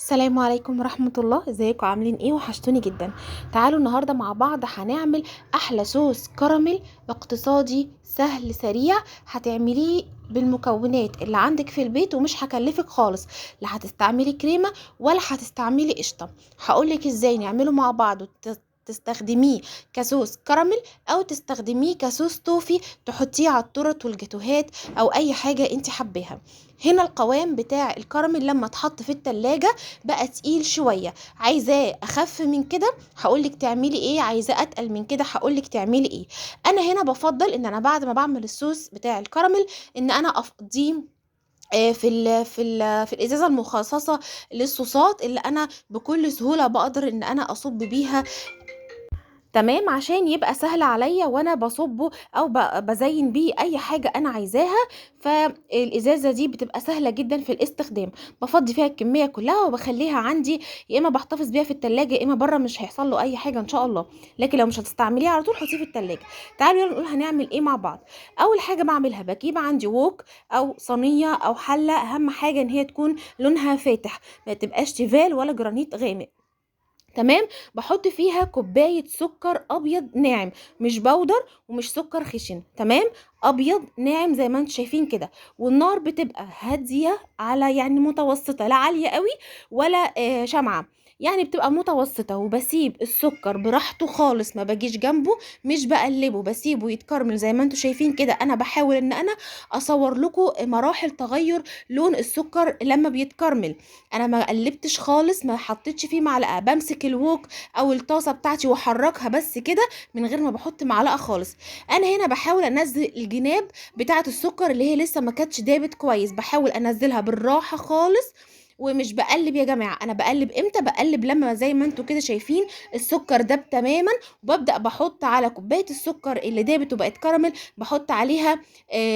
السلام عليكم ورحمة الله. ازيكم عاملين ايه؟ وحشتوني جدا. تعالوا النهاردة مع بعض هنعمل احلى صوص كراميل اقتصادي سهل سريع، هتعمليه بالمكونات اللي عندك في البيت ومش هكلفك خالص، لا هتستعملي كريمة ولا هتستعملي قشطة. هقولك ازاي نعمله مع بعض تستخدميه كصوص كراميل او تستخدميه كصوص توفي تحطيه على التورت والجاتوهات او اي حاجة انت حباها. هنا القوام بتاع الكراميل لما اتحط في التلاجة بقى تقيل شوية، عايزاه اخف من كده هقولك تعملي ايه، عايزاه اتقل من كده هقولك تعملي ايه. انا هنا بفضل ان انا بعد ما بعمل الصوص بتاع الكراميل ان انا افضيه في الازازه المخصصة للصوصات اللي انا بكل سهولة بقدر ان انا اصب بيها، تمام، عشان يبقى سهل عليا وانا بصبه او بزين بيه اي حاجة انا عايزاها. فالازازه دي بتبقى سهلة جدا في الاستخدام، بفضي فيها الكمية كلها وبخليها عندي، يا اما بحتفظ بيها في التلاجة يا اما بره، مش هيحصل له اي حاجة ان شاء الله. لكن لو مش هتستعمليها على طول حطيه في التلاجة. تعالوا يلا نقول هنعمل ايه مع بعض. اول حاجة بعملها بجيب عندي ووك او صينية او حله، اهم حاجة ان هي تكون لونها فاتح، ما تبقاش تيفال ولا جرانيت غامق، تمام. بحط فيها كوباية سكر ابيض ناعم، مش بودر ومش سكر خشن، تمام، ابيض ناعم زي ما انتم شايفين كده. والنار بتبقى هادية على يعني متوسطه، لا عالية قوي ولا شمعة، يعني بتبقى متوسطه. وبسيب السكر براحته خالص، ما بجيش جنبه، مش بقلبه، بسيبه يتكرمل زي ما انتم شايفين كده. انا بحاول ان انا اصور لكم مراحل تغير لون السكر لما بيتكرمل. انا ما قلبتش خالص، ما حطيتش فيه معلقه، بمسك الووك او الطاسه بتاعتي واحركها بس كده من غير ما بحط معلقه خالص. انا هنا بحاول انزل الجناب بتاعه السكر اللي هي لسه ما كانتش دابت كويس، بحاول انزلها بالراحة خالص ومش بقلب يا جماعة. انا بقلب امتى؟ بقلب لما زي ما انتوا كده شايفين السكر داب تماما، وببدا بحط على كوباية السكر اللي دابت وبقت كراميل، بحط عليها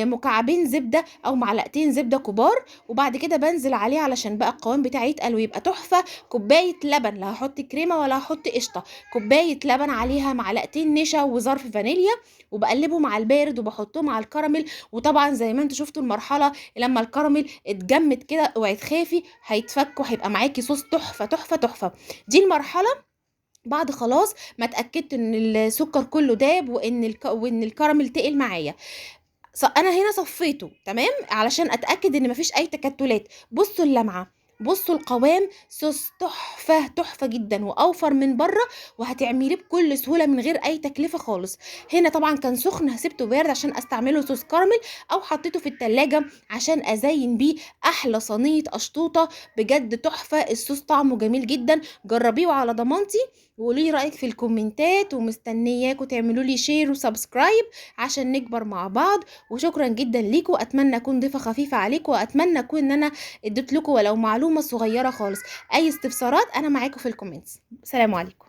مكعبين زبدة او معلقتين زبدة كبار، وبعد كده بنزل عليه علشان بقى القوام بتاعي يتقل ويبقى تحفة. كوباية لبن، لا هحط كريمة ولا هحط قشطه، كوباية لبن عليها معلقتين نشا وظرف فانيليا، وبقلبه مع البارد وبحطه مع الكراميل. وطبعا زي ما انتوا شفتوا المرحلة لما الكراميل اتجمد كده، اوعي تخافي هيتفك وهيبقى معاكي صوص تحفة تحفة تحفة. دي المرحلة بعد خلاص ما اتاكدت ان السكر كله داب وان الكراميل تقل معايا. انا هنا صفيته تمام علشان اتاكد ان مفيش اي تكتلات. بصوا اللمعة، بصوا القوام، صوص تحفة تحفة جدا واوفر من بره، وهتعمليه بكل سهولة من غير اي تكلفة خالص. هنا طبعا كان سخن، هسيبته بارد عشان استعمله صوص كراميل، او حطيته في التلاجة عشان ازين بيه احلى صينية اشطوطه. بجد تحفة، الصوص طعمه جميل جدا، جربيه على ضمانتي وقولي لي رايك في الكومنتات، ومستنياكم تعملوا لي share و subscribe عشان نكبر مع بعض. وشكرا جدا ليكم، اتمنى اكون ضيفه خفيفة عليكم، واتمنى اكون ان انا اديت لكم ولو معلومة صغيرة خالص. اي استفسارات انا معاكم في ال comments. سلام عليكم.